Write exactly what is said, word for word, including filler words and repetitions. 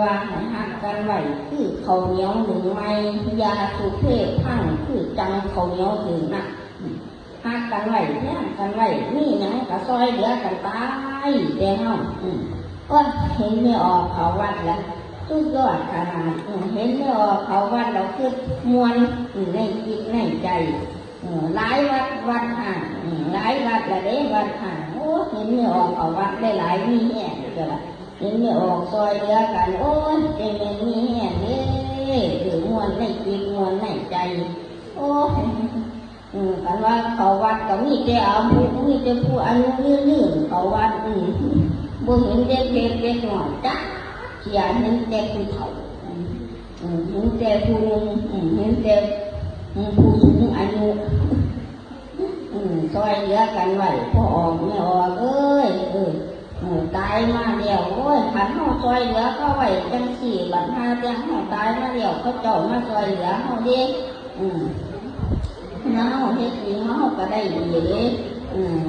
ว่าให้ฮักกันไว้คือข้าวเหนียวหนึ่งไม้ อย่าสุเพ่พังคือจังข้าวเหนียวหนึ่งนะ ฮักกันไว้แพงกันไว้ มีหยังก็ซอยเหลือกันไป แต่เฮา อืม โอ้ย เห็นแม่ออกเข้าวัดแล้ว สุดยอดขนาด อืม เห็นแม่ออกเข้าวัดแล้วคือม่วน อืม ในจิตในใจ เออ หลายวัด วัดห่าง อืม หลายวัดละเด้ วัดห่าง โอ้ เห็นแม่ออกเข้าวัดได้หลาย มีแฮงเด้อล่ะ เห็นแม่ออกซอยเหลือกัน โอ้ย จั่งแม่นมีแฮงเด้ เออ ม่วนในจิต ม่วนในใจ โอ้ย อืม คันว่าเข้าวัดก็มีแต่อายุ มีแต่ผู้อายุยืนๆ เข้าวัด อืม บ่เห็นเด็กเล็กเด็กน้อยจักเทื่อ เห็นแต่ผู้เฒ่า อืม อืม เห็นแต่ผู้หนุ่ม อืม เห็นแต่ อืม ผู้สูงอายุ อืม ซอยเหลือกันไว้ พ่อออกแม่ออกเอ้ย เออ เออ ตายมาแล้ว โอ้ย คันเฮาซอยเหลือเขาไว้จั่งซี้ บัดห่าแต่เฮาตายมาแล้ว เขาเจ้ามาซอยเหลือเฮาเด้ อืม เฮาเฮ็ดดี เฮาก็ได้ดีเด้ อืม